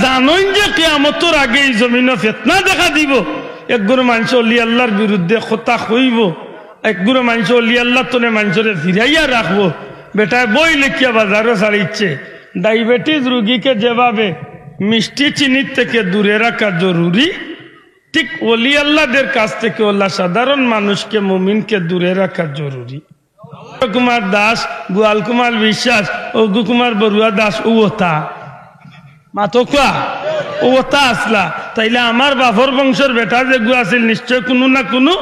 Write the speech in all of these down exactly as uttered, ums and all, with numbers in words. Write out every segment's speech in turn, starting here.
জানইন যে কিয়ামতর আগে ই জমিনো ফিতনা দেখা দিবো। একগুর মানষে অলি আল্লার বিরুদ্ধে কথা কইবো, একগুর মানষে অলি আল্লার তনে মানষরে ফিরাইয়া রাখবো। বেটায় বই লেখিয়া বাজারো ছাড়িছে, ডায়াবেটিস রুগীকে যেভাবে মিষ্টি চিনির থেকে দূরে রাখা জরুরি, ঠিক অলি আল্লাদের কাছ থেকে অলা সাধারণ মানুষকে, মুমিনকে দূরে রাখা জরুরি। কুমার দাস, গোয়াল কুমার বিশ্বাস, অগু কুমার বড়ুয়া দাস, অউ অতা। মাতউক্কা, অউ অতা আছলা। তাইলে আমার বাফর বংশর বেটা যেগু আছিল, নিশ্চয় কুনু না কুনু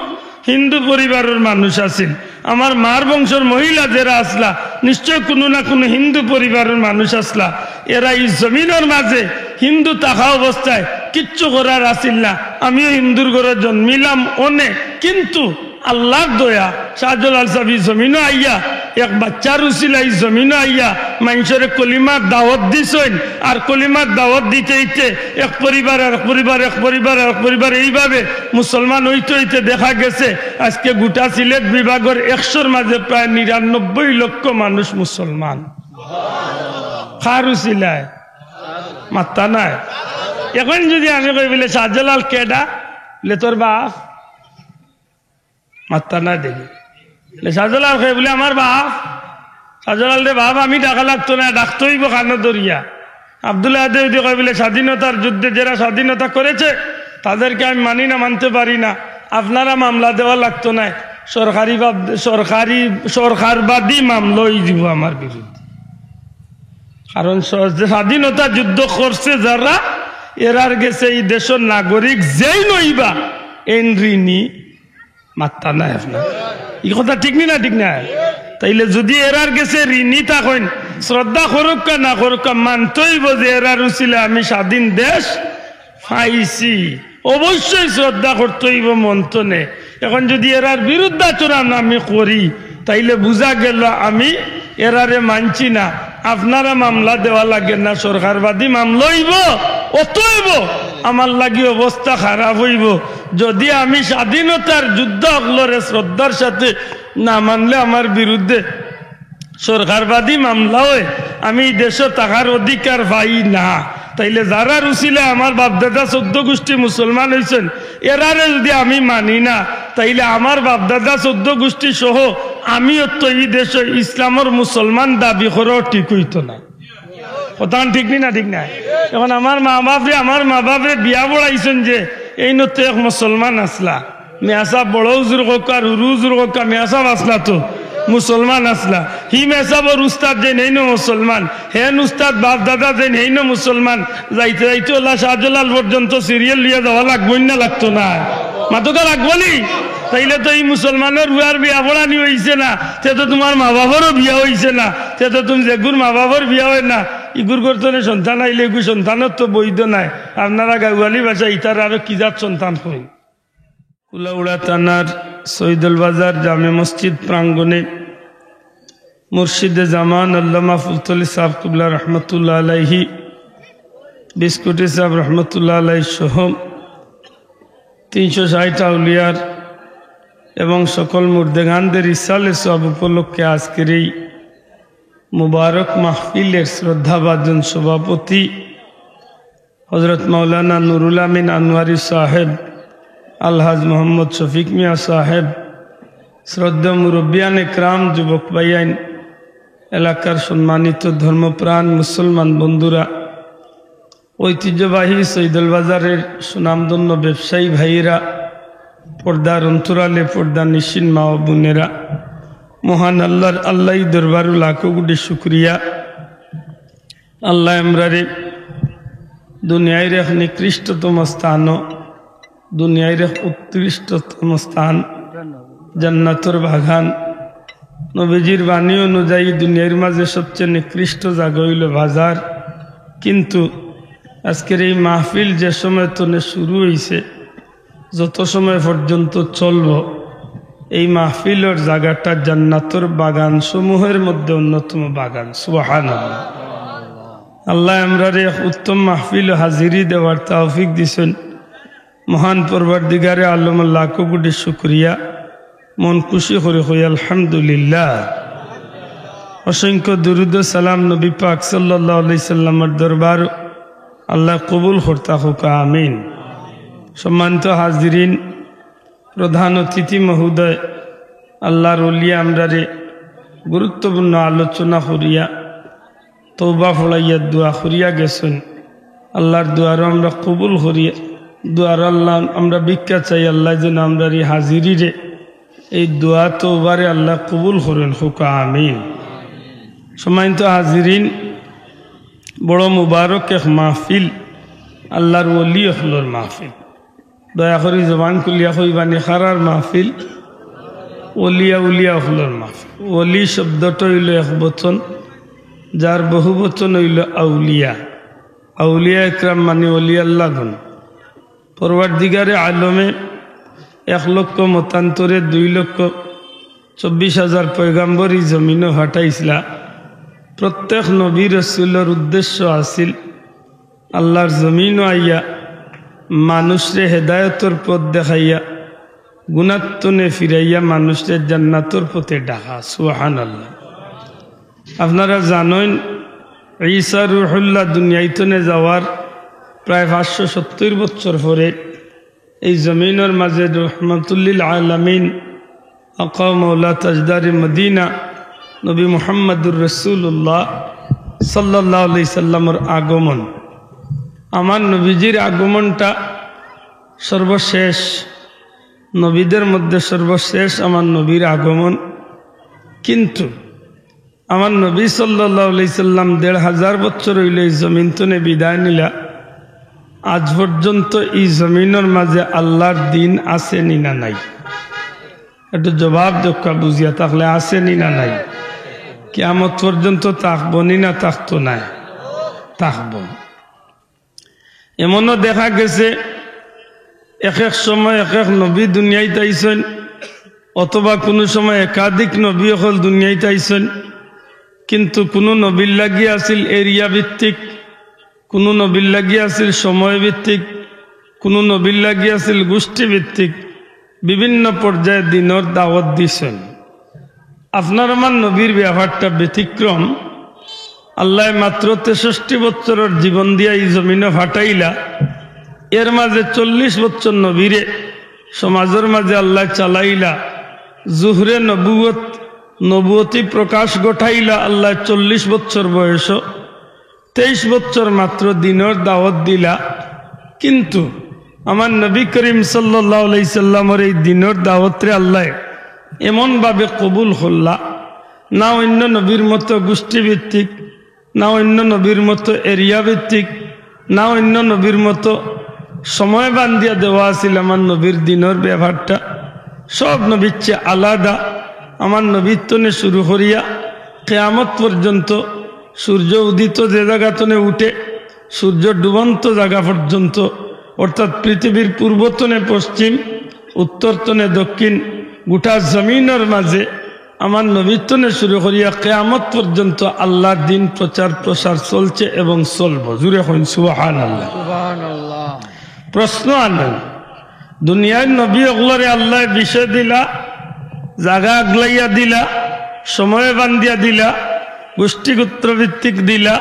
হিন্দু পরিবারর মানুষ আছিল। আমার মার বংশর মহিলা যেরা আছলা, নিশ্চয় কুনু না কুনু হিন্দু পরিবারর মানুষ আছলা। এরা ই জমিনর মাঝে হিন্দু থাকা অবস্থায় কিচ্ছু করার আছিল না। আমিও হিন্দুর ঘরো জন্মিলাম অনে, কিন্তু আল্লার দয়া, শাহজালাল সাব ই জমিনো আইয়া, এক বাচ্চার উছিলায় ই জমিনো আইয়া, মানষরে কলিমার দাওয়াত দিছইন, আর কলিমার দাওয়াত দিতে দিতে এক পরিবার, আর এক পরিবার, এক পরিবার, আর এক পরিবার, এইভাবে মুসলমান অইতে অইতে দেখা গেছে আজকে গোটা সিলেট বিভাগর একশোর মাঝে প্রায় নিরানব্বই লক্ষ মানুষ মুসলমান। কার উছিলায়? মাত্তা নাই। এখন যদি আমি কই বলে, "শাহজালাল কেডা?" বলে, "তোর বাফ।" মাত্তা নাই দেখি। বলে, "শাহজালাল কে?" বলে, "আমার বাফ।" শাহজালাল রে বাফ আমি ডাকা লাগতো না, ডাকতে অইবো কানো ধরিয়া। আব্দুল আহাদে যদি কয় বলে, "স্বাধীনতার যুদ্ধে যেরা স্বাধীনতা করেছে, তাদেরকে আমি মানি না, মানতে পারি না, আপনারা মামলা দেওয়া লাগতো না, সরকারি বাদ-, সরকারি, সরকারবাদী মামলা অই দিব আমার বিরুদ্ধে।" কারণ স-, যে স্বাধীনতা যুদ্ধ করছে যারা, এরার গেছে ই দেশর নাগরিক যেইন অইবা, এইন ঋণী। মাত্তা নাই আপনার। ই কথা ঠিক নি না, ঠিক না? তাইলে যদি এরার গেছে ঋণী থাকইন, শ্রদ্ধা করউক্কা না করউক্কা, মানতে অইবো যে এরার উছিলায় আমি স্বাধীন দেশ পাইছি। অবশ্যই শ্রদ্ধা করতে অইবো মন থনে। এখন যদি এরার বিরুদ্ধাচরণ আমি করি, তাইলে বুঝা গেল আমি এরারে মানছি না। আপনারা মামলা দেওয়া লাগে না, সরকারবাদী মামলা অইবো। অতএব আমার লাগি অবস্থা খারাপ অইবো যদি আমি স্বাধীনতার যোদ্ধা অকলরে শ্রদ্ধার সাথে না মানলে আমার বিরুদ্ধে সরকারবাদী মামলা অয়, আমি ই দেশো থাকার অধিকার পাই না। তাইলে যারার উছিলায় আমার বাপদাদা চৌদ্দ গুষ্টি মুসলমান অইছইন, এরারে যদি আমি মানি না, তাইলে আমার বাপদাদা চৌদ্দ গুষ্টি সহ আমিও তো ই দেশো ইসলামর মুসলমান দাবি করাও ঠিক অইতো না। কথা ঠিক নি না, ঠিক না? এখন আমার মা বাপরে, আমার মা বাপরে বিয়া পড়াইছইন যে, এইন তো এক মুসলমান আছলা, মেসাব বড় হুজুর কউক্কা আর হুরু হুজুর কউক্কা, মেসাব আছলা তো, মুসলমান আছলা। হি মেসাবর উস্তাদ যেইন, হেইনও মুসলমান। হেন উস্তাদ বাপ দাদা যেইন, হেইনও মুসলমান। যাইতে যাইতে অলা শাহজালাল পর্যন্ত সিরিয়াল লইয়া যাওয়া লাগবো না, লাগতো না? মাতউক্কা, লাগবো নি? তাইলে তো ই মুসলমানর পুয়ার বিয়া পড়ানি অইছে না, তে তো তুমার মা বাপরও বিয়া অইছে না, তে তো তুমি যেগুর মা বাপর বিয়া অয় না, ইগুর ঘর থনে সন্তান আইলে ইগু সন্তানর তো বৈধ নায়। আপনারা গাঁওয়ালি ভাষায় ইতার আরো কি জাত সন্তান কইন? কুলাউড়া থানার সৈদুল বাজার জামে মসজিদ প্রাঙ্গণে মুর্শিদে জামান আল্লামা ফুলতলি সাহেব কিবলা রহমতুল্লাহ আলাইহি, বিস্কুটি সাহেব রহমতুল্লাহ আলাইহি সহ তিনশো ষাট আউলিয়ার এবং সকল মুর্দেগানদের ইসালে সওয়াব উপলক্ষে আজকের এই মুবারক মাহফিলের শ্রদ্ধাভাজন সভাপতি হযরত মাওলানা নুরুল আমিন আনোয়ারী সাহেব, আলহাজ মোহাম্মদ শফিক মিয়া সাহেব, শ্রদ্ধেয় মুরব্বিয়ান একরাম, যুবক ভাইয়াইন, এলাকার সম্মানিত ধর্মপ্রাণ মুসলমান বন্ধুরা, ঐতিহ্যবাহী সৈদুল বাজারের সুনামধন্য ব্যবসায়ী ভাইয়েরা, পর্দার অন্তরালে পর্দা নিশিন মা ও বোনেরা, মহান আল্লাহর আল্লাহই দরবারো লাখো কোটি শুকরিয়া। আল্লাহ আমরারে দুনিয়ার এক নিকৃষ্টতম স্থান, দুনিয়ার এক উৎকৃষ্টতম স্থান, জান্নাতর বাগান। নবীজির বাণী অনুযায়ী দুনিয়ার মাঝে সবচেয়ে নিকৃষ্ট জাগা অইলো বাজার। কিন্তু আজকের এই মাহফিল যে সময় তনে শুরু অইছে, যত সময় পর্যন্ত চলবো, এই মাহফিলর জাগাটা জান্নাতর বাগান সমূহের মধ্যে অন্যতম বাগান। সুবহানাল্লাহ। আল্লাহ আমরারে এক উত্তম মাহফিল হাজিরি দেওয়ার তৌফিক দিছইন। মহান পরওয়ারদিগারে আলমর লাখো কোটি শুকরিয়া। মন খুশি করি কই আলহামদুলিল্লাহ। অসংখ্য দুরুদ ও সালাম নবী পাক সাল্লাল্লাহু আলাইহি সাল্লামর দরবার। আল্লায় কবুল করতা হউক, আমিন। সম্মানিত হাজিরিন, প্রধান অতিথি মহোদয়, আল্লাহর ওলি আমরারে গুরুত্বপূর্ণ আলোচনা করিয়া, তওবা পড়াইয়া, দোয়া করিয়া গেছইন। আল্লাহর দুয়ারো আমরা কবুল করি, দুয়ারো আল্লাহ আমরা ভিক্ষা চাই, আল্লায় যেন আমরার এই হাজিরিরে, এই দোয়া তওবারে আল্লায় কবুল করইন, হউক আমিন। সম্মানিত হাজিরিন, বড় মুবারক এক মাহফিল, আল্লাহর ওলি অকলর মাহফিল। দয়া করি জবান খুলিয়া কইবানি, কারার মাহফিল? ওলি আউলিয়া অকলর মাহফিল। ওলি শব্দটা অইলো এক বচন, যার বহু বচন অইলো আউলিয়া। আউলিয়া একরাম মানে ওলি আল্লাহগণ। পরওয়ারদিগারে আলমে এক লক্ষ মতান্তরে দুই লক্ষ চব্বিশ হাজার পয়গাম্বর ই জমিনো পাঠাইছলা। প্রত্যেক নবী রসুলর উদ্দেশ্য আছিল আল্লাহর জমিনো আইয়া মানুষরে হেদায়তর পথ দেখাইয়া, গুনাত্তনে ফিরাইয়া মানুষরে জান্নাতর পথে ডাকা। সুবহানাল্লাহ। আপনারা জানইন, ঈসা রুহুল্লাহ দুনিয়াইতনে যাওয়ার প্রায় পাঁচশো সত্তইর বছর পরে এই জমিনর মাঝে রহমাতুল্লিল আলামিন, আকা মাওলা তাজদারে মদিনা, নবী মুহাম্মাদুর রাসূলুল্লাহ সাল্লাল্লাহু আলাইহি সাল্লামর আগমন। আমার নবীজির আগমনটা সর্বশেষ, নবীদের মধ্যে সর্বশেষ আমার নবীর আগমন। কিন্তু আমার নবী সাল্লাল্লাহু আলাইহি সাল্লাম দেড় হাজার বছর অইলো ই জমিন তনে বিদায় নিলা। আজ পর্যন্ত ই জমিনর মাঝে আল্লাহর দিন আছে নি না নাই? একটু জবাব দেউক্কা বুঝিয়া থাকলে, আছে নি না নাই? কিয়ামত পর্যন্ত থাকবো নি না থাকতো নায়? থাকবো। এমনও দেখা গেছে, এক এক সময় এক এক নবী দুনিয়াইত আইছইন, অথবা কুনু সময় একাধিক নবী অকল দুনিয়াইত আইছইন, কিন্তু কুনু নবীর লাগি আছিল এরিয়া ভিত্তিক, কুনু নবীর লাগি আছিল সময় ভিত্তিক, কুনু নবীর লাগি আছিল গোষ্ঠী ভিত্তিক, বিভিন্ন পর্যায়ে দিনর দাওয়াত দিছইন। আপনার আমার নবীর ব্যাপারটা ব্যতিক্রম। আল্লায় মাত্র তেষট্টি বছরর জীবন দিয়া ই জমিনো পাঠাইলা, এর মাঝে চল্লিশ বছর নবীরে সমাজর মাঝে আল্লায় চালাইলা। জুহরে নবুয়ত, নবুয়তি প্রকাশ ঘটাইলা আল্লায় চল্লিশ বছর বয়সো। তেইশ বছর মাত্র দিনর দাওয়াত দিলা, কিন্তু আমার নবী করিম সাল্লাল্লাহু আলাইহি সাল্লামর এই দিনর দাওয়াতরে আল্লায় এমনভাবে কবুল করলা, না অন্য নবীর মতো গোষ্ঠীভিত্তিক, না অন্য নবীর মতো এরিয়া ভিত্তিক, না অন্য নবীর মতো সময় বান্ধিয়া দেওয়া আছিল আমার নবীর দিনর ব্যাপারটা। সব নবীর চেয়ে আলাদা। আমার নবীর তনে শুরু করিয়া কিয়ামত পর্যন্ত, সূর্য উদিত যে জাগা তনে উঠে, সূর্য ডুবন্ত জাগা পর্যন্ত, অর্থাৎ পৃথিবীর পূর্ব তনে পশ্চিম, উত্তর তনে দক্ষিণ, গোটা জমিনর মাঝে আমার নবীর তনে শুরু করিয়া কিয়ামত পর্যন্ত আল্লাহর দিন প্রচার প্রসার চলছে এবং চলবো। জুরে কইন সুবহানাল্লাহ। সুবহানাল্লাহ। প্রশ্ন আনইন, দুনিয়ার নবী অকলরে আল্লায় বিষয় দিলা, জাগা আগলাইয়া দিলা, সময় বান্ধিয়া দিলা, গোষ্ঠী গোত্র ভিত্তিক দিলা।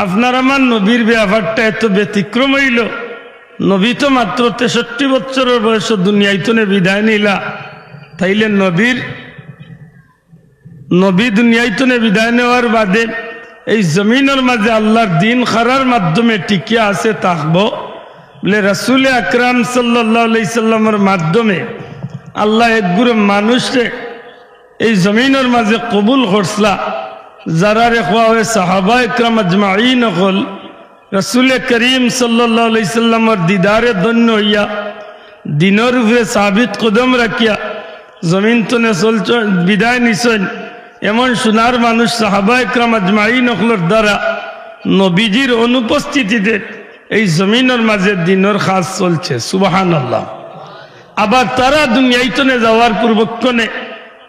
আপনার আমার নবীর ব্যাপারটা এত ব্যতিক্রম অইলো? নবী তো মাত্র তেষট্টি বছরর বয়সো দুনিয়াইত তনে বিদায় নিলা। তাইলে নবীর নবী দুনিয়াইত তনে বিদায় নেওয়ার বাদে এই জমিনর মাঝে আল্লাহর দিন কারার মাধ্যমে টিকিয়া আছে থাকবো? বলে, রাসূলে আকরাম সাল্লাল্লাহু আলাইহি সাল্লামর মাধ্যমে আল্লায় এক গুরু মানুষরে এই জমিনর মাঝে কবুল করছলা, যারারে কওয়া অয় সাহাবা একরাম আজমাইন অকল। রাসূলে করিম সাল্লাল্লাহু আলাইহি সাল্লামর দিদারে ধন্য অইয়া, দিনর উপরে সাবিত কদম রাখিয়া, জমিন তনে চলছইন, বিদায় নিছইন, এমন সোনার মানুষ সাহাবা একরাম আজমাইন অকলর দ্বারা নবীজির অনুপস্থিতিতে এই জমিনর মাঝে দিনর কাজ চলছে। সুবহানাল্লাহ। আবার তারা দুনিয়াইত তনে যাওয়ার পূর্বক্ষণে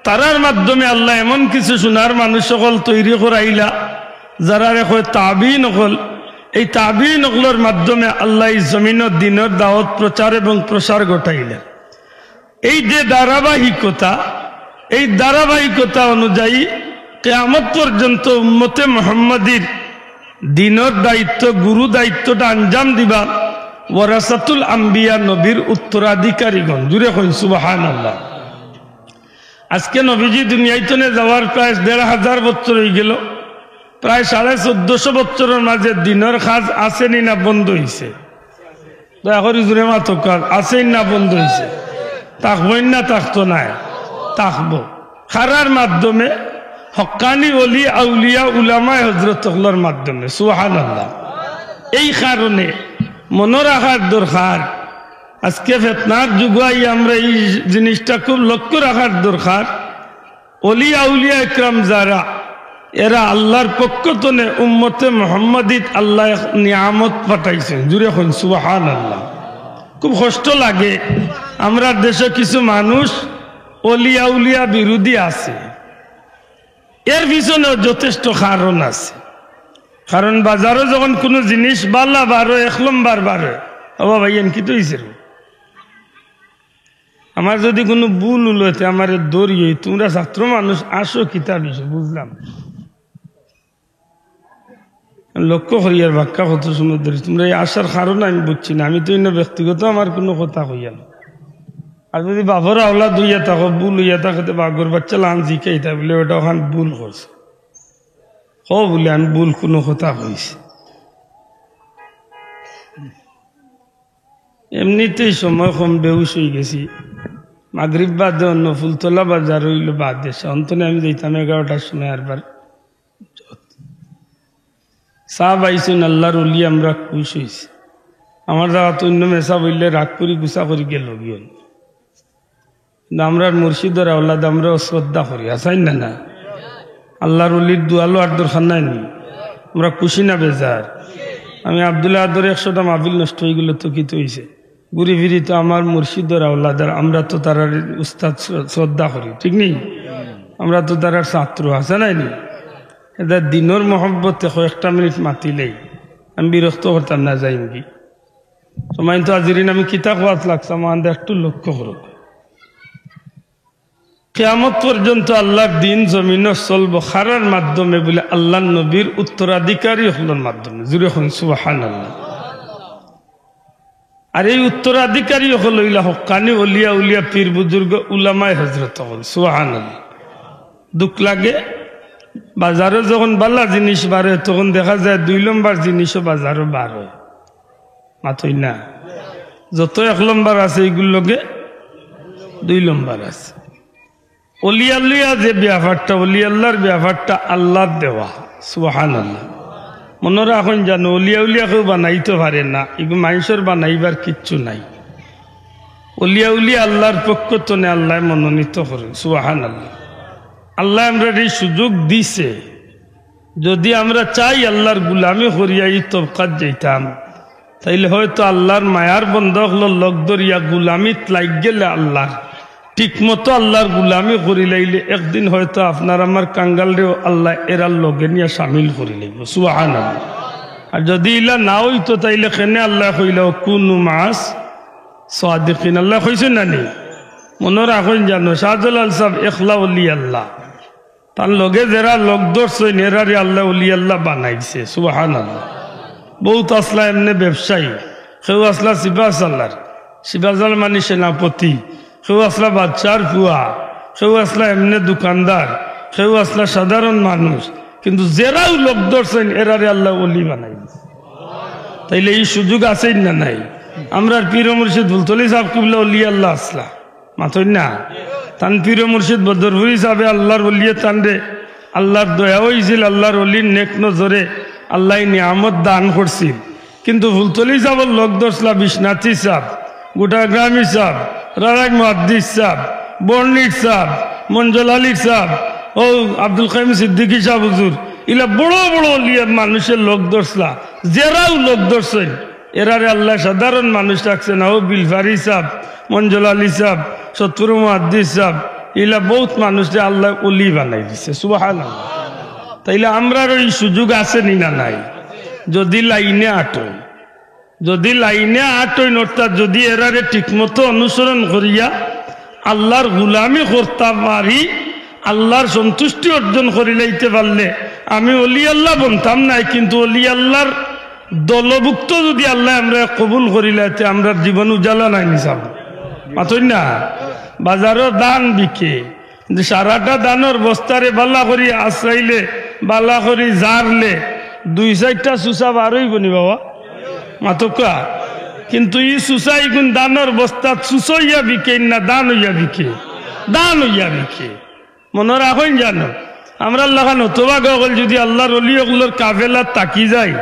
তারার মাধ্যমে আল্লায় এমন কিছু সোনার মানুষ অকল তৈরি করাইলা, যারারে কয় তাবিন অকল। এই তাবিন অকলর মাধ্যমে আল্লায় এই জমিনো দিনর দাওয়াত প্রচার এবং প্রসার ঘটাইলা। এই যে ধারাবাহিকতা, এই ধারাবাহিকতা অনুযায়ী কিয়ামত পর্যন্ত উম্মতে মুহাম্মাদির দিনর দায়িত্ব, গুরু দায়িত্বটা আঞ্জাম দিবা ওয়ারাসাতুল আম্বিয়া, নবীর উত্তরাধিকারীগণ। জুরে কইন সুবহানাল্লাহ। আজকে নবীজি দুনিয়াইতনে যাওয়ার প্রায় দেড় হাজার বছর অইগেল। প্রায় সাড়ে চোদ্দশো বছরর মাঝে দিনর কাজ আছেনি না বন্ধ অইছে? দয়া করি জুরে মাতউক্কা, আছেনি না বন্ধ অইছে? থাকবো না, থাকতো নায়? থাকবো। কারার মাধ্যমে? হক্কানি অলি, আউলিয়া, উলামায়ে হজরত অকলর মাধ্যমে। সুবহানাল্লাহ। এই কারণে মনো রাখার দরকার, আজকে ফেতনার যুগ আই, আমরা এই জিনিসটা খুব লক্ষ্য রাখার দরকার। অলি আউলিয়া একরাম যারা, এরা আল্লাহর পক্ষ তনে উম্মতে মোহাম্মদীত আল্লায় এক নিয়ামত পাঠাইছইন। জুরে কইন সুবহানাল্লাহ। খুব কষ্ট লাগে, আমরার দেশো কিছু মানুষ অলি আউলিয়া বিরোধী আছে, এর পিছনেও যথেষ্ট কারণ আছে। কারণ বাজারো যখন কুনু জিনিস বালা বারয়, এক লম্বর বারয়, "ও বাবা, ইয়েন কিতা অইছে রে?" আমার যুদি কুনু ভুল উল অয় তে আমারে ধরিও, তুমরা ছাত্র মানুষ আসো, কিতা বিষয় বুঝলাম। লক্ষ্য করি আর বাক্কা কত সময় ধরি, তুমরা এই আসার কারণ আমি বুঝছি না। আমি তো ইনো ব্যক্তিগত আমার কুনু কথা কইয়ার না। আর যুদি বাপর আওলাদ অইয়া থাকো, ভুল অইয়া থাকে, তে বাগর বাচ্চা লান জিকাইতা বুলে, "ওটা ওখান ভুল করছে।" কও বুলে, "আমি ভুল কুনু কথা কইছি।" এমনিতেই সময় কম, বেহুশ অইগেছি। মাগরিব বাদে অন্য ফুলতলা বাজার অইলো বাদে, অন্তনে আমি যাইতাম এগারোটার সময় আরবার। সাব আইছইন, আল্লাহর অলি, আমরা খুশ অইছি। আমার জাগাত অন্য মেসাব অইলে রাগ করি গুসা করি গেলো গিয়া। কিন্তু আমরার মুর্শিদর আওলাদ, আমরাও শ্রদ্ধা করি, আছইন না, না? আল্লাহর অলির দোয়া লওয়ার দরকার নাই নি? আমরা খুশি না বেজার? আমি আব্দুল আহাদর একশোটা মাহফিল নষ্ট অইগেলো তো কিতা অইছে? ঘুরি ফিরি তো আমার মুর্শিদর আওলাদ, আর আমরা তো তারার উস্তাদ শ্র-, শ্রদ্ধা করি, ঠিক নি? আমরা তো তারার ছাত্র, আছে নাই নি? এটা দিনর মহব্বতে কয়েকটা মিনিট মাতিলেই আমি বিরক্ত করতাম না, যাইমগি। সম্মানিত হাজিরিন, আমি কিতা কওয়াত লাগছি, আমারে একটু লক্ষ্য করো। কিয়ামত পর্যন্ত আল্লাহর দিন জমিনো চলবো কারার মাধ্যমে বুলে? আল্লাহর নবীর উত্তরাধিকারী অকলর মাধ্যমে। জুরে কইন সুবহানাল্লাহ। আর এই উত্তরাধিকারী অকল অইলা হক্কানি অলি আউলিয়া, পীর বুজুর্গ, উলামায়ে হজরত অকল। সুবহানাল্লাহ। দুখ লাগে, বাজারো যখন বালা জিনিস বারয়, তখন দেখা যায় দুই লম্বর জিনিসও বাজারো বারয়। মাতইন না? যত এক লম্বর আছে, ইগুর লগে দুই লম্বর আছে। অলি আউলিয়া যে ব্যাপারটা, অলি আল্লাহর ব্যাপারটা আল্লাহর দেওয়া। সুবহানাল্লাহ। মনো রাখইন জানো, অলি আউলিয়া কেউ বানাইতো পারে না, ইগু মানষর বানাইবার কিচ্ছু নাই। অলি আউলিয়া আল্লাহর পক্ষ তনে আল্লায় মনোনীত করইন। সুবহানাল্লাহ। আল্লায় আমরারে এই সুযোগ দিছে, যুদি আমরা চাই আল্লাহর গুলামি করিয়া ই তবকাত যাইতাম, তাইলে হয়তো আল্লাহর মায়ার বন্দা অকলর লগ ধরিয়া গুলামিত লাগি গেলে আল্লাহর, ঠিক মতো আল্লাহর গুলামি করিলাইলে একদিন হয়তো আপনার আমার কাঙ্গালরেও আল্লায় এরার লগে নিয়া শামিল করিলাইবো। সুবহানাল্লাহ। আর যুদি ইলা না অইতো, তাইলে কেনে আল্লায় কইলা, "কুনু মাস সাদিকিন"? আল্লায় কইছইন না নি? মনো রাখইন জানো, শাহজালাল সাব একলা অলি আল্লাহ। তান লগে যেরা লগ ধরছইন, এরারে আল্লায় অলি আল্লাহ বানাইছে। সুবহানাল্লাহ। বউত আছলা এমনে ব্যবসায়ী, কেউ আছলা সিপাহসালার, সিপাহসালার মানি সেনাপতি, কেউ আছলা বাদশার পুয়া, কেউ আছলা এমনে দোকানদার, কেউ আছলা সাধারণ মানুষ, কিন্তু যেরাউ লগ ধরছইন, এরারে আল্লায় অলি বানাইছে। তাইলে ই সুযোগ আছইন না নাই? আমরার পীর মুর্শিদ ফুলতলি সাব কিবলা অলি আল্লাহ আছলা। মাতইন না? তান পীর মুর্শিদ বদরপুরি সাবে আল্লাহর অলিয়ে তানরে, আল্লাহর দয়া অইছিল, আল্লাহর অলির নেক নজরে আল্লায় নিয়ামত দান করছিল। কিন্তু ফুলতলি সাবর লগ ধরছলা বিশ্বনাথী সাব, গুটাগ্রামী সাব, রারাক মুহাদ্দিস সাব, বর্ণিক সাব, মঞ্জল আলী সাব, ও আব্দুল কাইয়ুম সিদ্দিকী সাব হুজুর, ইলা বড় বড় অলিয়ে মানষে লগ ধরছলা, যেরাউ লগ ধরছইন, এরারে আল্লায় সাধারণ মানুষ রাখছে না। ও বিলফারি সাব, মঞ্জল আলী সাব, সতপুর মুহাদ্দিস সাব, ইলা বউত মানুষরে আল্লায় অলি বানাই দিছে। সুবহানাল্লাহ। তাইলে আমরারও ই সুযোগ আছেনি না নাই? যুদি লাইনে আটইন, যুদি লাইনে আটইন, অর্থাৎ যুদি এরারে ঠিকমতো অনুসরণ করিয়া আল্লাহর গুলামি করতা পারি, আল্লাহর সন্তুষ্টি অর্জন করিলাইতে পারলে, আমি অলি আল্লাহ বনতাম নায়, কিন্তু অলি আল্লাহর দলভুক্ত যুদি আল্লায় আমরারে কবুল করিলায়, তে আমরার জীবন উজালা নায় নি সাব? মাতইন না? বাজারো ধান বিকে, কিন্তু সারাটা ধানর বস্তারে বালা করি আছড়াইলে, বালা করি ঝাড়লে, দুই চাইরটা চুচা বার অইবো নি বাবা? মাতউক্কা। কিন্তু ই চুচা ইগুন ধানর বস্তাত চুচা অইয়া বিকে না, ধান অইয়া বিকে? ধান অইয়া বিকে। মনো রাখইন জানো, আমরার লাখান হতভাগা অকল যুদি আল্লাহর অলি অকলর কাফেলাত থাকি যাই,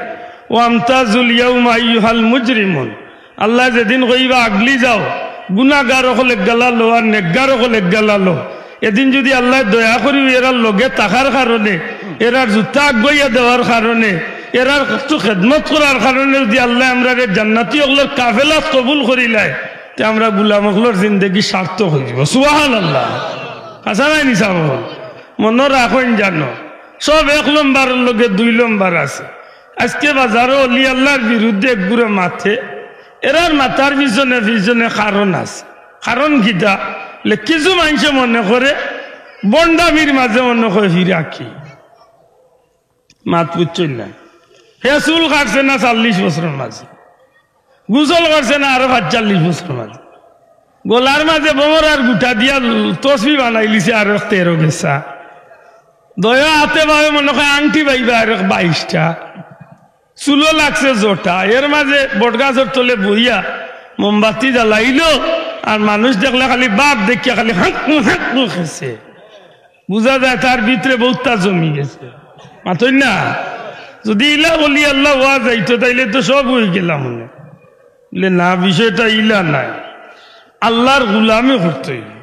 ওয়ামতাজুল ইয়াউমা আইয়ুহাল মুজরিমুন, আল্লায় যেদিন কইবা, "আগলি যাও, গুনাগার অকল এক গালা লও আর নেকগার অকল এক গালা লও", এদিন যুদি আল্লায় দয়া করি এরার লগে থাকার কারণে, এরার জুতা আগুয়াইয়া দেওয়ার কারণে, এরার একটু খেদমত করার কারণে যুদি আল্লায় আমরারে জান্নাতি অকলর কাফেলাত কবুল করিলায়, তে আমরা গুলাম অকলর জিন্দেগি সার্থক অইযিবো। সুবহানাল্লাহ। হাছা নায় নি সাব? মনো রাখইন জানো, সব এক লম্বরর লগে দুই লম্বর আছে। আইজকে বাজারো অলি আল্লাহর বিরুদ্ধে একগুরে মাতে, এরার মাতার পিছনে পিছনে কারণ আছে। কারণ কিতা? লে কিছু মানষে মনে করে ভন্ডামির মাঝে মনে করে ফিরাকি। মাত বুঝছইন না? হে চুল কাটছে না চল্লিশ বছরর মাঝে, গোসল করছে না আরো পাঁচচল্লিশ বছরর মাঝে, গলার মাঝে ভমরার গুটা দিয়া তসবি বানাইলিছে আরো তেরো গেছা, দুইও আতে বায়ে মনে কয় আংটি বাইবা আরো বাইশটা, চুলো লাগছে জটা, এর মাঝে বটগাছর তলে বইয়া মোমবাতি জ্বালাইলো, আর মানুষ দেখলে খালি বাপ দেখিয়া খালি হাঁকু হাঁকু খেছে। বুঝা যায় তার ভিতরে বউততা জমি গেছে। মাতইন না? যুদি ইলা অলি আল্লাহ অওয়া যাইতো, তাইলে তো সব অইগেলা মনে। বলে, "না, বিষয়টা ইলা নায়, আল্লাহর গুলামি করতে অইবো।"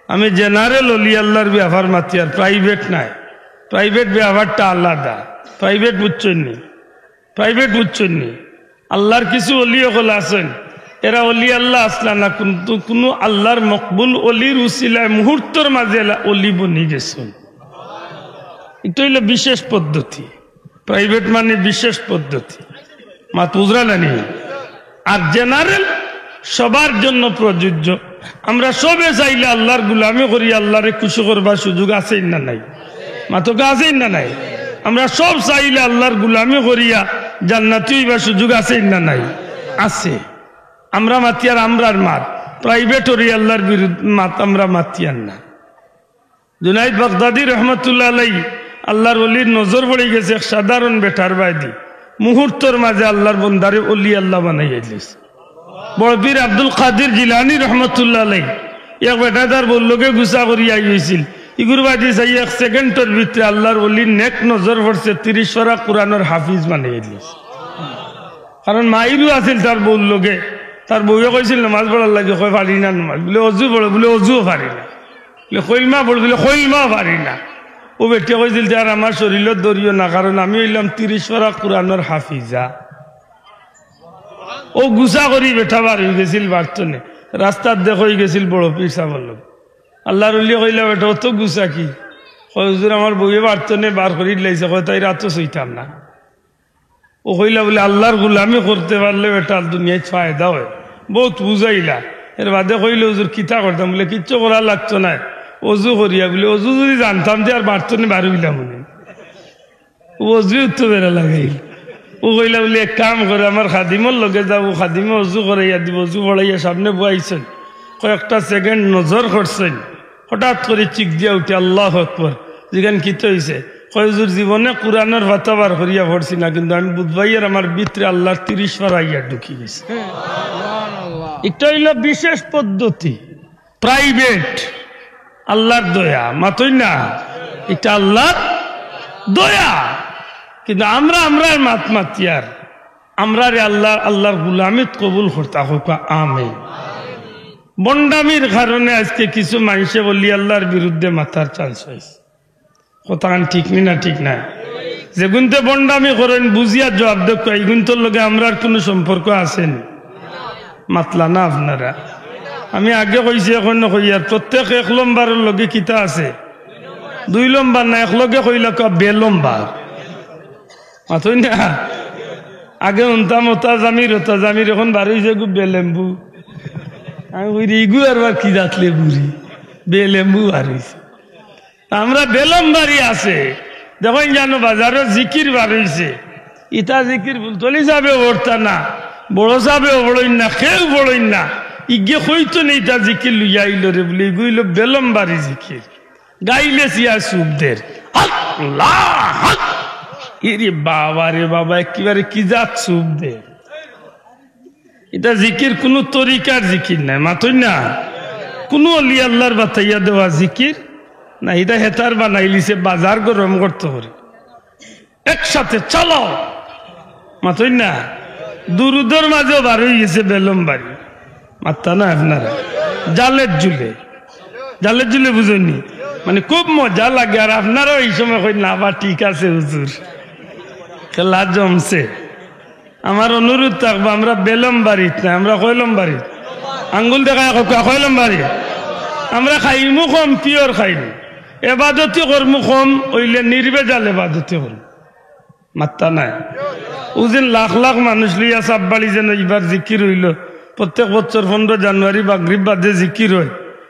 আমি general অলি আল্লাহর বেয়াপার মাতিয়ার, private নায়। Private বেয়াপারটা আলাদা। Private বুঝছইন নি? Private বুঝছইন নি? আল্লাহর কিছু অলি অকল আছইন, এরা অলি আল্লাহ আছলা না, কিন্তু কুনু আল্লাহর মকবুল অলির উসিলায় মুহূর্তর মাঝে এলা অলি বনি গেছইন। ইটা অইলো বিশেষ পদ্ধতি। Private মানে বিশেষ পদ্ধতি। মাত বুঝরা না নি? আর general সবার জন্য প্রযোজ্য। আমরা সবে চাইলে আল্লাহর গুলামি করি আল্লাহরে খুশি করবার সুযোগ আছে না নাই? মাতউক্কা, আছে না নাই? আমরা সব চাইলে আল্লাহর গুলামি করিয়া জান্নাতি অইবার সুযোগ আছে না নাই? আছে। আমরা মাতিয়ার আমরার মাত, private অলি আল্লাহর বিরুদ্ধে মাত আমরা মাতিয়ার না। জুনাইদ বাগদাদি রহমতুল্লাহ আলাই, আল্লাহর অলির নজর পড়ি গেছে এক সাধারণ বেটার বায়দি, মুহূর্তর মাঝে আল্লাহর বন্দারে অলি আল্লাহ বানাইয়া দিছে। বড় পীর আব্দুল কাদির জিলানী রহমতুল্লাহ আলাই, এক বেটা তার বউর লগে গুসা করি আই অইছিল, ইগুর বায়দি চাই এক সেকেন্ডর ভিতরে আল্লাহর অলির নেক নজর পড়ছে, তিরিশ পারা কোরআনর হাফিজ বানাইয়া দিছে। কারণ মাইরও আছিল তার বউর লগে, তার বউয়ে কইছিল নমাজ পড়ার লাগি, কয়, "পারি না নমাজ।" বলে, "অজু পড়ো।" বলে, "অজুও পারি না।" বলে, "কলমা পড়ো।" বলে, "কলমাও পারি না।" অউ বেটিয়ে কইছিল, "তে আর আমার শরীরও ধরিও না, কারণ আমি অইলাম তিরিশ পারা কোরআনর হাফিজা।" অউ গুসা করি বেটা বার অইগেছিল বাড়ির তনে, রাস্তার দেখা অইগেছিল বড় পীর সাবর লগে। আল্লাহর অলিয়ে কইলা, "বেটা, অত গুসা কি?" কয়, "হুজুর, আমার বউয়ে বাড়ির তনে বার করিলাইছে, কয় তাইর আতো ছইতাম না।" অউ কইলা বলে, "আল্লাহর গুলামি করতে পারলে বেটা দুনিয়াত ফায়দা অয়।" বউত বুঝাইলা, এর বাদে কইলা, "হুজুর, কিতা করতাম?" বলে, "কিচ্ছু করা লাগতো নায়, অজু করিয়া।" বলে, "অজু যুদি জানতাম তে আর বাড়ির তনে বার অইলাম অনে।" অজু তো বেড়া লাগাইল। অউ কইলা বলে, "এক কাম করো, আমার খাদিমর লগে যাও, খাদিমে অজু করাইয়া দিবো।" অজু পড়াইয়া সামনে বওয়াইছইন, কয়েকটা সেকেন্ড নজর করছইন, হঠাৎ করি চিক দিয়া উঠি, "আল্লাহু আকবার।" জিগাইন, "কিতা অইছে?" কয়, "হুজুর, জীবনে কোরআনর পাতা বার করিয়া পড়ছি না, কিন্তু আমি বুঝবাইয়ার আমার ভিতরে আল্লাহর তিরিশ পারা আইয়া ঢুকি গেছে।" ইটা অইলো বিশেষ পদ্ধতি, private। আল্লাহর দয়া, মাতইন না, ইটা আল্লাহর দয়া। কিন্তু আমরা, আমরার মাত মাতিয়ার, আমরারে আল্লাহর, আল্লাহর গুলামিত কবুল করতা কউক্কা, আমিন। ভন্ডামির কারণে আইজকে কিছু মানষে অলি আল্লাহর বিরুদ্ধে মাতার chance অইছে। কথাখান ঠিক নি না ঠিক নায়? যেগুনতে ভন্ডামি করইন বুঝিয়া জুয়াব দেউক্কা, ইগুনতর লগে আমরার কুনু সম্পর্ক আছে নি? মাতলা না আপনারা। আমি আগে কইছি, অখনো কইয়ার, প্রত্যেক এক লম্বরর লগে কিতা আছে? দুই লম্বর না, এক লগে কইলা কউক্কা বে লম্বর। মাতইন না? আগে হুনতাম অতা জামির, অতা জামির, অখন বার অইছে গু বেলেম্বু। আমি কই, "ইগু আরবার কি জাত লেবু রে? বেলেম্বু বার অইছে।" আমরা বেলম্বরি আছে, দেখইন জানো, বাজারো জিকির বার অইছে, ইতা জিকির ফুলতলি সাহেবেও পড়তা না, বড় সাহেবেও পড়ইন না, কেউ পড়ইন না। ইগে কইতো নি ইতা জিকির লইয়া আইলো রে বুলি, ইগু অইলো বেলমবাড়ি জিকির। গাইলে সিয়া সুপ দের, আল্লাহ, ইরে বাবা রে বাবা, একেবারে কি জাত সুপ দের। ইটা জিকির কুনু তরিকার জিকির নায়, মাতইন না। কুনু অলি আল্লাহর বাতাইয়া দেওয়া জিকির না, ইটা হেতার বানাইলিছে বাজার গরম করতো করি। একসাথে চালাও, মাতইন না। দুরুদর মাঝেও বার অইগেছে বেলমবাড়ি, মাততা না আপনারা। জালের জুলে, জালের জুলে বুঝইন নি, মানে খুব মজা লাগে। আর আপনারাও ই সময় কইন না, "বা ঠিক আছে হুজুর, খেলা জমছে।" আমার অনুরোধ থাকবো, আমরা বেলমবাড়িত না, আমরা কয়লমবাড়িত। আঙ্গুল দেখাইয়া কউক্কা, কয়লমবাড়ি। আমরা খাইমু কম, পিওর খাইমু। এবাদতি করমু কম, অইলে নির্ভেজাল এবাদতি করমু। মাততা নায়। অউ যেন লাখ লাখ মানুষ লইয়া সাববাড়ি যেন ইবার জিকির অইলো। প্রত্যেক বছর পনেরো জানুয়ারি মাগরিব বাদে জিকির অয়।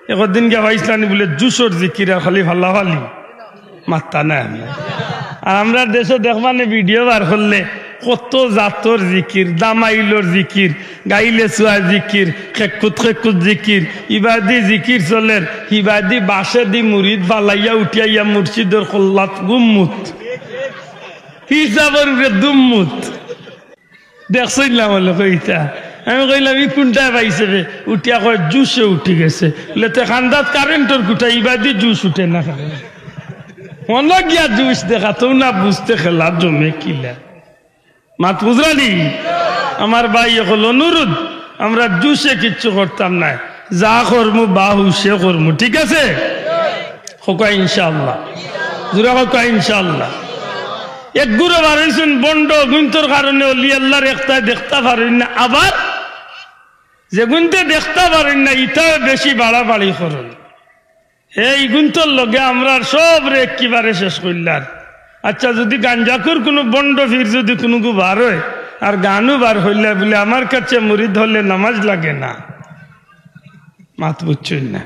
একদিন গিয়া পাইছলানি বুলে জুসর জিকির আর খালি ফালাফালি। মাততা নায় আমরা। আর আমরার দেশো দেখবানে ভিডিও বার করলে কত জাতর জিকির, দামাইলর জিকির, গাইলে সুয়া জিকির, খেকুত খেকুত জিকির, ইবাদি জিকির চলের, হিবাদি বাঁশেদি মুরিদ ফালাইয়া উঠিয়া ইয়া মুর্শিদর কল্লাত গুম্মুত। হিসাবর উপরে দুম্মুত। দেখছইন না বলে কইতা। আমি কইলাম, "ই কুনটায় পাইছে রে?" উঠিয়া কয়, "জুসে উঠি গেছে।" বলে, "তে কান্দাত কারেন্টর খুটা, ইবাদি জুস উঠে না কেনে?" মনো গিয়া জুস দেখা, তো না বুঝতে খেলা জমে কিলা। মাত বুঝরানি? আমার ভাই অকল, অনুরোধ, আমরা জুসে কিচ্ছু করতাম নায়, যা করমু বাহুশে করমু, ঠিক আছে? কউক্কা ইনশাআল্লাহ। জুরে কউক্কা ইনশাআল্লাহ। এক গুরু বার অইছইন ভন্ড, অগুইন্তর কারণে অলি আল্লাহর একটায় দেখতা পারইন না। আবার যেগুইন্তে দেখতা পারইন না, ইতায় বেশি বাড়াবাড়ি করইন। হে, ইগুইন্তর লগে আমরার সবরে একেবারে শেষ করিলার। আচ্ছা, যুদি গাঞ্জাখুর কুনু ভন্ড পীর যুদি কুনুগু বার অয়, আর গানও বার করিলার বুলে, "আমার কাছে মুরিদ হলে নামাজ লাগে না।" মাত বুঝছইন না।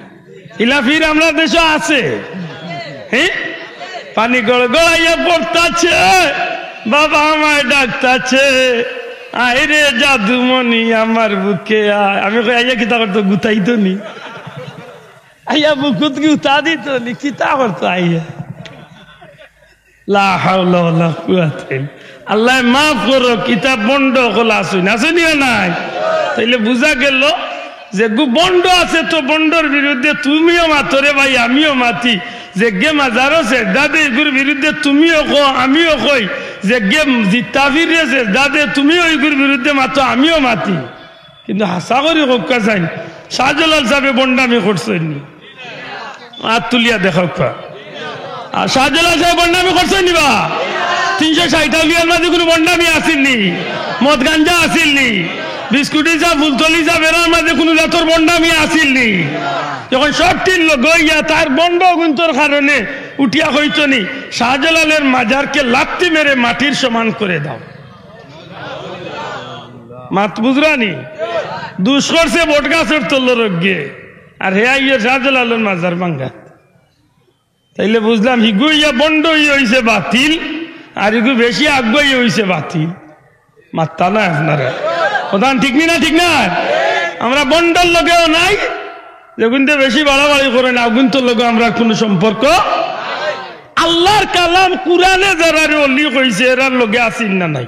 ইলা পীর আমরার দেশো আছে। হে? পানি গড়গড়াইয়া পড়তাছে, "বাবা আমায় ডাকতাছে, আয় রে জাদুমণি আমার বুকে আয়।" আমি কই, "আইয়া কিতা করতো, গুতাইতো নি?" আইয়া বুকুত গুতা দিতো নি, কিতা করতো আইয়া? লা হাওলা ওয়ালা কুওয়াতা ইল্লা। আল্লায় মাফ করউক, ইতা ভন্ড অকল আছইন, আছইন নি না নাই? তাইলে বুঝা গেল যেগু ভন্ড আছে তো ভন্ডর বিরুদ্ধে তুমিও মাতো রে ভাই, আমিও মাতি। যেগে মাজারো সেজদা দে, ইগুর বিরুদ্ধে তুমিও কও, আমিও কই। যেগে জিত্তা পীররে সেজদা দে, তুমিও ইগুর বিরুদ্ধে মাতো, আমিও মাতি। কিন্তু হাছা করি কউক্কা চাইন, শাহজালাল সাহেবে ভন্ডামি করছইন নি? আত তুলিয়া দেখাউক্কা। আর শাহজালাল সাহেব ভন্ডামি করছইন নি বা? তিনশো ষাইট আউলিয়ার মাঝে কুনু ভন্ডামি আছিল নি? মদ গাঞ্জা আছিল নি? বিস্কুটি সাহেব, ফুলতলি সাহেব, এরার মাঝে কুনু জাতর ভন্ডামি আছিল নি? যখন সবটির লগে অইয়া তার ভন্ড অগুইন্তর কারণে উঠিয়া কইতো নি, "শাহজালালের মাজারকে লাত্তি মেরে মাটির সমান করে দাও।" মাত বুঝরানি? দুষ করছে বট গাছর তলর অগে, আর হে আইয়া শাহজালালর মাজার ভাঙ্গাত। তাইলে বুঝলাম, হিগু ইয়া ভন্ড অইয়া অইছে বাতিল, আর হিগু বেশি আগুয়াই অইছে বাতিল। মাততা নায় আপনারা। কথা ঠিক নি না, ঠিক না? আমরা ভন্ডর লগেও নাই, যেগুইন্তে বেশি বাড়াবাড়ি করইন, অগুইন্তর লগে আমরার কুনু সম্পর্ক। আল্লাহর কালাম কুরআনে যারারে অলি কইছে, এরার লগে আছইন না নাই?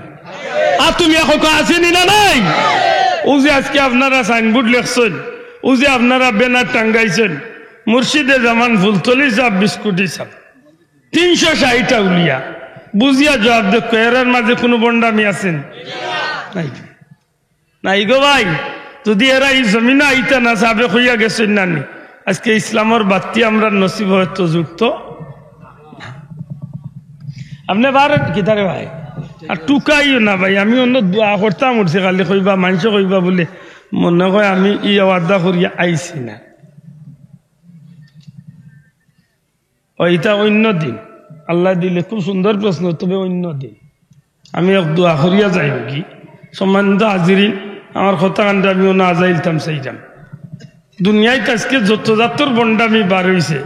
আর তুমি এখন আছইন নি না নাই? অউ যে আজকে আপনারা সাইনবোর্ড লেখছইন, অউ যে আপনারা ব্যানার টাঙ্গাইছইন, মুর্শিদে জামান ফুলতলি সাহেব, বিস্কুটি সাহেব, তিনশো ষাইট আউলিয়া, বুঝিয়া জুয়াব দেউক্কা, এরার মাঝে কুনু ভন্ডামি আছে নি? নাই। নাই গো ভাই, যুদি এরা ই জমিনো আইতা না, সাবে কইয়া গেছইন না নি, আজকে ইসলামর বাত্তি আমরার নসিব অইতো জুটতো না। আপনে বার কিতারে ভাই? আর টুকাইও না ভাই, আমি অন্য দোয়া করতাম উঠছি, খালি কইবা, মানষে কইবা বুলে, মনে কয় আমি ই ওয়াদা করিয়া আইছি না। ও, ইটা অন্য দিন। আল্লায় দিলে খুব সুন্দর প্রশ্ন, তবে অন্য দিন। আমি এক দোয়া করিয়া যাইমুগি। সম্মানিত হাজিরিন, আমার কথা কান্ডে আমি অন্য আজাইলতাম চাইলাম। দুনিয়াত আজকে যত জাতর ভন্ডামি বার অইছে,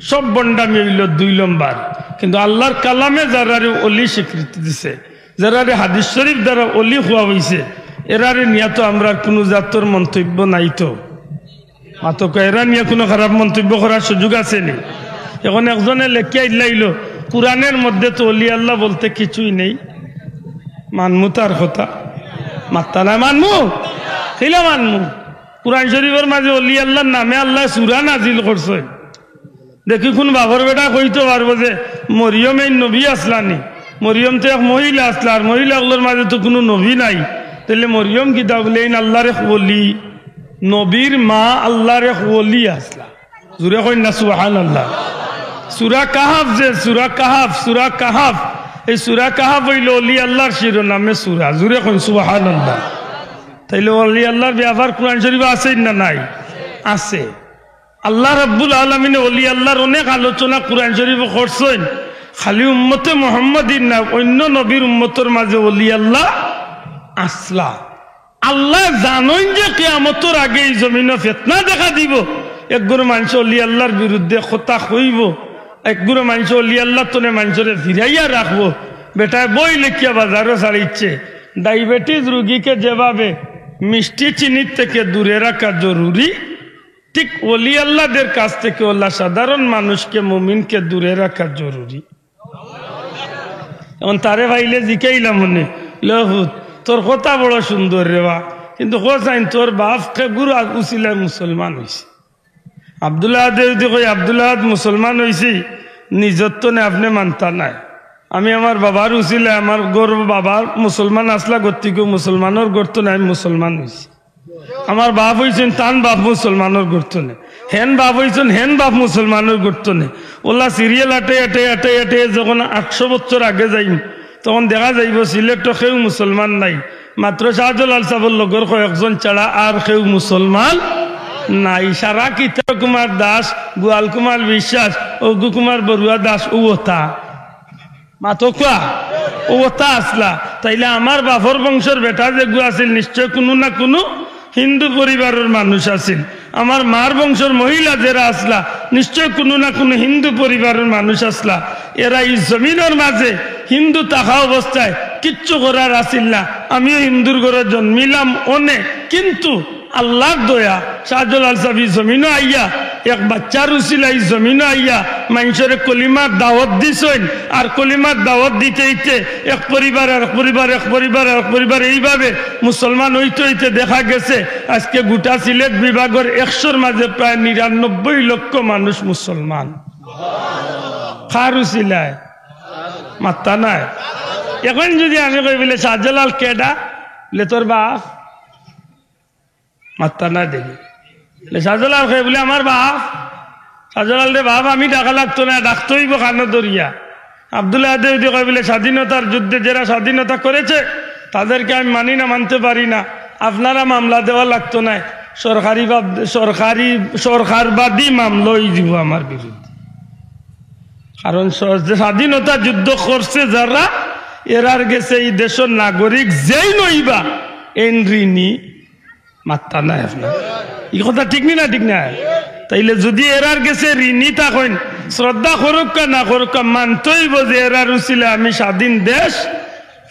সব ভন্ডামি অইলো দুই লম্বার। কিন্তু আল্লাহর কালামে যারারে অলি স্বীকৃতি দিছে, যারারে হাদিস শরীফ দ্বারা অলি কওয়া অইছে, এরারে নিয়া তো আমরার কুনু জাতর মন্তব্য নাই তো। মাতউক্কা, এরা নিয়া কুনু খারাপ মন্তব্য করার সুযোগ আছে নি? এখন একজনে লেখিয়া ইল্লাইলো, "কুরআনের মধ্যে তো অলি আল্লাহ বলতে কিছুই নেই।" মানমু তার কথা? মাত্তা নাই, মানমু? কিলা মানমু? কুরআন শরীফর মাঝে অলি আল্লাহর নামে আল্লায় সূরা নাজিল করছইন। দেখি কুন বাপর বেটা কইতো পারবো যে মরিয়ম এইন নবী আছলা নি? মরিয়ম তো এক মহিলা আছলা, আর মহিলা অকলর মাঝে তো কুনু নবী নাই। তাইলে মরিয়ম কিতা? বলে এইন আল্লাহর এক অলি, নবীর মা আল্লাহর এক অলি আছলা। জুরে কইন না সুবহানাল্লাহ। সূরা কাহাফ যে, সূরা কাহাফ, সূরা কাহাফ, এই সূরা কাহাফ অইলো অলি আল্লাহর শিরোনামে সূরা। জুরে কইন সুবহানাল্লাহ। তাইলে অলি আল্লাহর ব্যাপার কুরআন শরীফে আছে না নাই? আছে। আল্লাহ রাব্বুল আলামিনে অলি আল্লাহর অনেক আলোচনা কুরআন শরীফে করছইন। খালি উম্মতে মুহাম্মদীর না, অইন্য নবীর উম্মতর মাঝে অলি আল্লাহ আছলা। আল্লায় জানইন যে কিয়ামতর আগে ই জমিনো ফিতনা দেখা দিবো, একগুর মানষে অলি আল্লাহর বিরুদ্ধে কথা কইবো, একগুর মানষে অলি আল্লাহর তনে মানষরে ফিরাইয়া রাখবো। বেটায় বই লেখিয়া বাজারো ছাড়িছে, ডায়াবেটিস রুগীকে যেভাবে মিষ্টি চিনির থেকে দূরে রাখা জরুরি, ঠিক অলি আল্লাহদের কাছ থেকে অলা সাধারণ মানুষকে, মুমিনকে দূরে রাখা জরুরি। এখন তারে পাইলে জিকাইলাম মনে, "লে পুত, তোর কথা বড় সুন্দর রে বা, কিন্তু কছাইন তোর বাপ কেগুর উছিলায় মুসলমান অইছে?" আব্দুল আহাদে যদি কই, "আব্দুল আহাদ মুসলমান অইছি, নিজর তনে আপনে মানতা নায়। আমি আমার বাবার উছিলায়, আমার ঘরর বাবা মুসলমান আছলা, গতিকে মুসলমানর ঘর তনে আমি মুসলমান অইছি।" আমার বাপ অইছইন, তান বাপ মুসলমানর ঘর তনে। হেন বাপ অইছইন, হেন বাপ মুসলমানর ঘর তনে। অলা সিরিয়াল আটে, আটে, আটে, আটে যখন আটশো বছর আগে যাইমু, তখন দেখা যাইবো সিলেটো কেউ মুসলমান নাই। মাত্র শাহজালাল সাবর লগর কয়েকজন ছাড়া আর কেউ মুসলমান নাই। সারা কিতা কুমার দাস, গোয়াল কুমার বিশ্বাস, অগু কুমার বড়ুয়া দাস, অউ অতা। মাতউক্কা, অউ অতা আছলা। তাইলে আমার বাপর বংশর বেটা যেগু আছিল, নিশ্চয় কুনু না কুনু হিন্দু পরিবারর মানুষ আছিল। আমার মার বংশর মহিলা যেরা আছলা, নিশ্চয় কুনু না কুনু হিন্দু পরিবারর মানুষ আছলা। এরা ই জমিনর মাঝে হিন্দু থাকা অবস্থায় কিচ্ছু করার আছিল না। আমিও হিন্দুর ঘরো জন্মিলাম অনে, কিন্তু আল্লাহর দয়া, শাহজালাল সাব ই জমিনো আইয়া, এক বাচ্চার উছিলায় ই জমিনো আইয়া, মানষরে কলিমার দাওয়াত দিছইন, আর কলিমার দাওয়াত দিতে দিতে এক পরিবার, আর এক পরিবার, এক পরিবার, আর এক পরিবার, এইভাবে মুসলমান অইতে অইতে দেখা গেছে আজকে গোটা সিলেট বিভাগর একশোর মাঝে প্রায় নিরানব্বই লক্ষ মানুষ মুসলমান। কার উছিলায়? মাত্তা নাই। এখন যদি আমি কই বলে, "শাহজালাল কেডা?" বলে, "তোর বাপ।" মাত্তা নাই দেখি। বলে, "শাহজালাল কে?" বলে, "আমার বাপ।" শাহজালাল রে বাপ আমি ডাকা লাগতো না, ডাকতে অইবো কানো ধরিয়া। আব্দুল আহাদে যদি কয় বলে, "স্বাধীনতার যুদ্ধে যেরা স্বাধীনতা করেছে, তাদেরকে আমি মানি না, মানতে পারি না, আপনারা মামলা দেওয়া লাগতো না, সরকারি বাদ-, সরকারি, সরকারবাদী মামলা অই দিবো আমার বিরুদ্ধে।" কারণ স-, যে স্বাধীনতা যুদ্ধ করছে যারা, এরার গেছে ই দেশর নাগরিক যেইন অইবা, এইন ঋণী। মাত্তা নাই আপনার। ই কথা ঠিক নি না, ঠিক না? তাইলে যদি এরার গেছে ঋণী থাকইন, শ্রদ্ধা করউক্কা না করউক্কা, মানতে অইবো যে এরার উছিলায় আমি স্বাধীন দেশ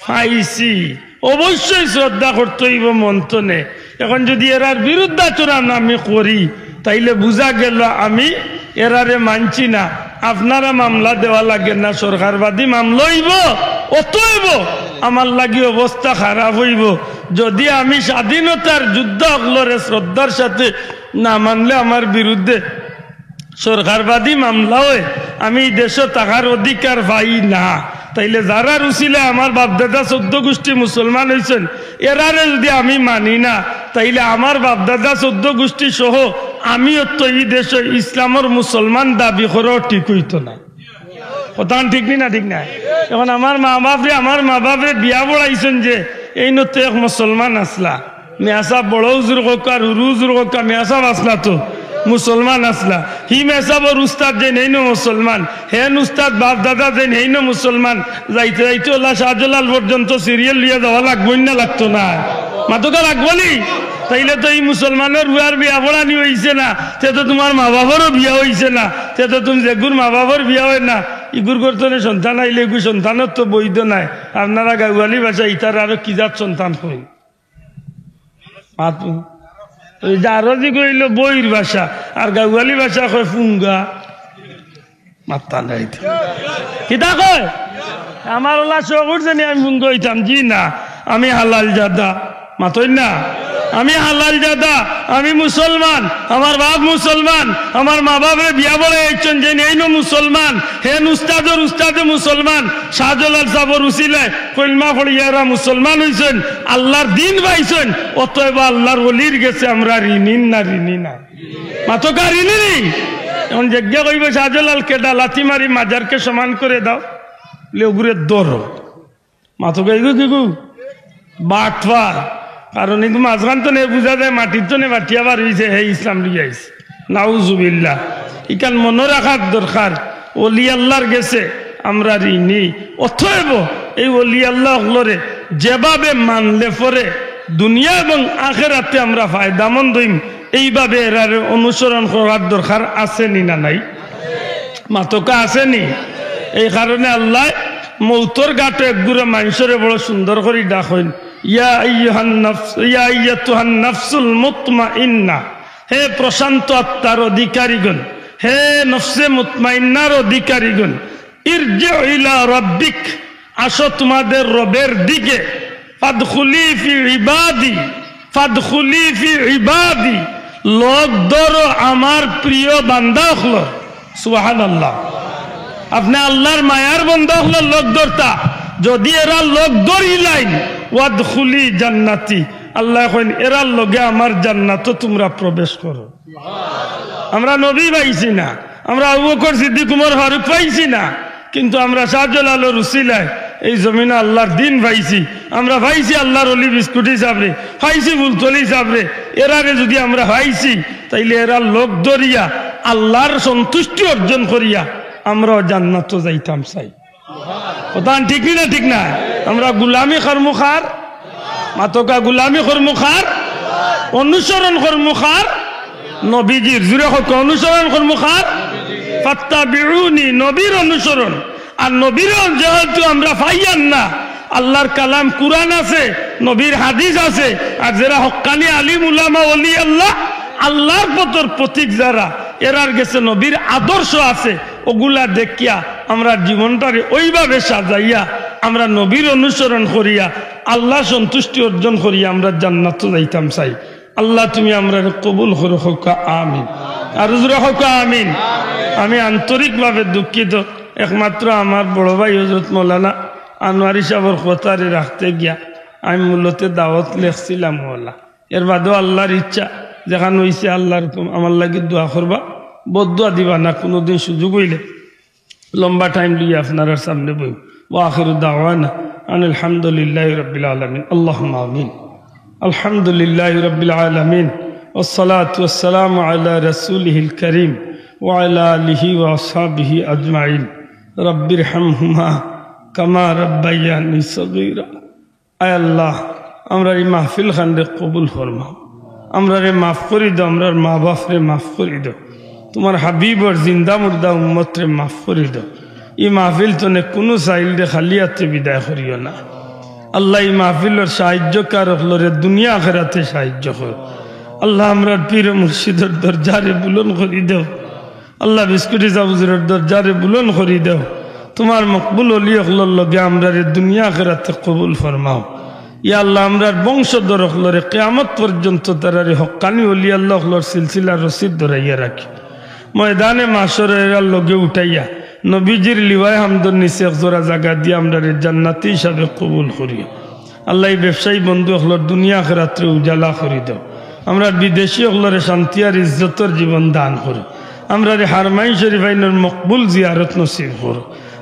পাইছি। অবশ্যই শ্রদ্ধা করতে অইবো মন তনে। এখন যদি এরার বিরুদ্ধাচরণ আমি করি, তাইলে বুঝা গেল আমি এরারে মানছি না। আপনারা মামলা দেওয়া লাগে না, সরকারবাদী মামলা অইবো। অতএব আমার লাগি অবস্থা খারাপ অইবো যদি আমি স্বাধীনতার যোদ্ধা অকলরে শ্রদ্ধার সাথে না মানলে আমার বিরুদ্ধে সরকারবাদী মামলা অয়, আমি ই দেশো থাকার অধিকার পাই না। তাইলে যারার উছিলায় আমার বাপদাদা চৌদ্দ গুষ্টি মুসলমান অইছইন, এরারে যদি আমি মানি না, তাইলে আমার বাপদাদা চৌদ্দ গুষ্টি সহ আমিও তো ই দেশো ইসলামর মুসলমান দাবি করাও ঠিক অইতো না। কথাখান ঠিক নি না, ঠিক না? এখন আমার মা বাপরে, আমার মা বাপরে বিয়া পড়াইছইন যে, এইন তো এক মুসলমান আছলা, মেয়াসাব বড় হুজুর কউক্কা আর হুরু হুজুর কউক্কা, মেয়াসাব আছলা তো, মুসলমান আছলা। হি মেয়াসাবর উস্তাদ যেইন, হেইনও মুসলমান। হেন উস্তাদ বাপ দাদা যেইন, হেইনও মুসলমান। যাইতে যাইতে অলা শাহজালাল পর্যন্ত সিরিয়াল লইয়া যাওয়া লাগবো না, লাগতো না? মাতউক্কা, লাগবো নি? তাইলে তো ই মুসলমানর পুয়ার বিয়া পড়ানি অইছে না, তে তো তুমার মা বাপরও বিয়া অইছে না, তে তো তুমি যেগুর মা বাপর বিয়া অয় না, ইগুর গর্তনে সন্তান আইলে ইগু সন্তানর তো বৈধ নায়। আপনারা গাউয়ালি ভাষা ইতার আরো কি জাত সন্তান কইন? মাত-, ওই যে আরো যে কইল বইর ভাষা, আর গাউয়ালি ভাষা কয় ফুঙ্গা। মাত্তা নাই তো। কিতা কয়? আমার ওলা শখ উঠছে নি আমি ফুঙ্গা হইতাম? জি না, আমি হালাল জাদা। মাতই না? আমি হালাল জাদা, আমি মুসলমান, আমার বাপ মুসলমান, আমার মা বাপরে বিয়া বড়াইছইন যে নেইন মুসলমান, হেন উস্তাদর উস্তাদে মুসলমান, শাহজালাল সাবর উসিলায় কলমা পড়িয়া এরা মুসলমান হইছইন, আল্লাহর দিন পাইছইন, অতএব আল্লাহর ওলির গেছে আমরা ঋণী না, ঋণী না। মাতকা ঋণী নি? এখন যেগিয়ে কইব শাহজালাল কেডা, লাথি মারি মাজারকে সমান করে দাও, লে ওগুরে ধরো। মাতকা ইগু কিগু? বাটপার। কারণ ইগু মাঝখান তো নে বুঝা যায়, মাটির তো নে বাটিয়া বার হইছে, হে ইসলাম লইয়া আইছে। নাউজুবিল্লাহ। ইখান মনো রাখার দরকার, ওলি আল্লাহর গেছে আমরা ঋণী। অতএব এই ওলি আল্লাহ অকলরে যেভাবে মানলে পরে দুনিয়া এবং আখেরাতে আমরা ফায়দামন্দ হইম, এইভাবে এরারে অনুসরণ করার দরকার আছে নি না নাই? মাতকা আছে নি? এই কারণে আল্লাহ মৌতর ঘাটো একগুরে মানষরে বড় সুন্দর করি ডাকইন, ইয়া আইয়ুহান নাফস, ইয়া আইয়াতুহান নাফসুল মুতমাইন্না, হে প্রশান্ত আত্মার অধিকারীগণ, হে নফসে মুতমাইন্নার অধিকারীগণ, ইরজি ইলা রাব্বিক, আসো তোমাদের রবের দিকে, ফাদখুলি ফি ইবাদি, ফাদখুলি ফি ইবাদি, লগ ধরো আমার প্রিয় বান্দা অকলর। সুবহানাল্লাহ। আপনে আল্লাহর মায়ার বান্দা অকলর লগ ধরতা, যদি এরা লগ ধরিলাইন, ওয়াদখুলি জান্নাতি, আল্লায় কইন, এরার লগে আমার জান্নাতো তুমরা প্রবেশ করো। আমরা নবী পাইছি না, আমরা আবু বকর সিদ্দিক উমর ফারুক পাইছি না, কিন্তু আমরা শাহজালালর উসিলায় এই জমিনো আল্লাহর দিন পাইছি। আমরা পাইছি আল্লাহর অলি বিস্কুটি সাবরে, পাইছি ফুলতলি সাবরে, এরারে যদি আমরা পাইছি, তাইলে এরার লগ ধরিয়া আল্লাহর সন্তুষ্টি অর্জন করিয়া আমরাও জান্নাতো যাইতাম চাই। কথা ঠিক নি না? ঠিক না? আমরা গুলামি করমু কার? মাতকা গুলামি করমু কার? অনুসরণ করমু কার? নবীজির। জুরে কউক্কা, অনুসরণ করমু কার? ফাত্তাবিউনি, নবীর অনুসরণ। আর নবীর যেহেতু আমরা পাইয়ার না, আল্লাহর কালাম কুরআন আছে, নবীর হাদিস আছে, আর যেরা হক্কানি আলিম উলামা ওলি আল্লাহ, আল্লাহর পথর পথিক যারা, এরার গেছে নবীর আদর্শ আছে, ওগুলা দেখিয়া আমরা জীবনটারে ওইভাবে সাজাইয়া আমরা নবীর অনুসরণ করিয়া আল্লাহ সন্তুষ্টি অর্জন করিয়া আমরা জান্নাতো যাইতাম চাই। আল্লাহ তুমি আমরারে কবুল করো, কউক্কা আমিন। আর জুরে কউক্কা আমিন। আমি আন্তরিকভাবে দুঃখিত, একমাত্র আমার বড় ভাই হযরত মৌলানা আনোয়ারি সাবর কথারে রাখতে গিয়া আমি মূলত দাওয়াত লেখছিলাম ওলা। এর বাদেও আল্লাহর ইচ্ছা, যেখান অইছে আল্লাহর হুকুম, আমার লাগি দোয়া করবা, বদদোয়া দিবা না, কুনুদিন সুযোগ অইলে লম্বা টাইম লইয়া আপনারার সামনে বইমু। ওয়া আখিরু দাওয়ানা আনিল হামদুলিল্লাহি রাব্বিল আলামিন। আল্লাহুম্মা আমিন। আলহামদুলিল্লাহি রাব্বিল আলামিন। ওয়াসসালাতু ওয়াসসালামু আলা রাসূলিহিল কারীম ওয়া আলা আলিহি ওয়া আসহাবিহি আজমাইন। রাব্বিরহামহুমা কামা রাব্বায়ানি সগীরা। আয় আল্লাহ, আমরার ই মাহফিল খানরে কবুল ফরমাও। আমরারে মাফ করি দেও, আমরার মা বাপরে মাফ করি দেও। তুমার হাবিবর জিন্দা মুর্দা উম্মতরে মাফ করি দেও। ই মাহফিল তনে কুনু সাইলরে খালি আতে বিদায় করিও না। আল্লাহ, ই মাহফিলর সাহায্যকার অকলরে দুনিয়া আখেরাতে সাহায্য করো। আল্লাহ, আমরার পীর মুর্শিদর দরজারে বুলন্দ করি দেও। আল্লাহ, বিস্কুটি সাব হুজুরর দরজারে বুলন্দ করি দেও। তুমার মকবুল ওলি অকলর লগে আমরারে দুনিয়া আখেরাতে কবুল ফরমাও। ইয়া আল্লাহ, আমরার বংশধর অকলরে কিয়ামত পর্যন্ত তারারে হক্কানি ওলি আল্লাহ অকলর সিলসিলা রশিদ ধরাইয়া রাখি। ময়দানে মাশরো এরার লগে উঠাইয়া নবীজির লিওয়ায়ে হামদর নিচে এক জোড়া জাগা দিয়া আমরারে জান্নাতি হিসাবে কবুল করিও। আল্লাহ, ই ব্যবসায়ী বন্ধু অকলর দুনিয়া আখেরাতরে উজালা করি দেও। আমরার বিদেশি অকলরে শান্তি আর ইজ্জতর জীবন দান করো। আমরারে হারমাইন শরীফাইনর মকবুল জিয়ারত নসিব করো।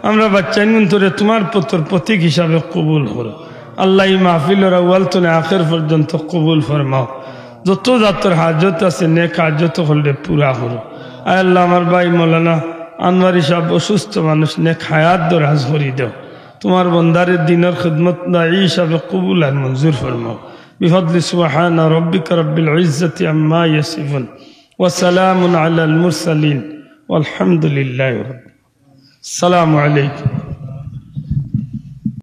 আমরার বাচ্চাইনগুন্তরে তুমার পথর পথিক হিসাবে কবুল করো। আল্লাহ, ই মাহফিলর আউয়াল তনে আখের পর্যন্ত কবুল ফরমাও। যত জাতর হাজত আছে, নেক হাজত অকলরে পুরা করো। আয় আল্লাহ, আমার ভাই মৌলানা আনোয়ারি সাব অসুস্থ মানুষ, নেক হায়াত দরাজ করি দেও। তুমার বন্দারে দিনর খিদমত দায়ী হিসাবে কবুল আর মঞ্জুর ফরমাও। বিফাদলি সুবহানা রাব্বিকা রাব্বিল ইজ্জাতি আম্মা ইয়াসিফুন। ওয়া সালামুন আলাল মুরসালিন। ওয়ালহামদুলিল্লাহি রাব্বিল السلام عليكم.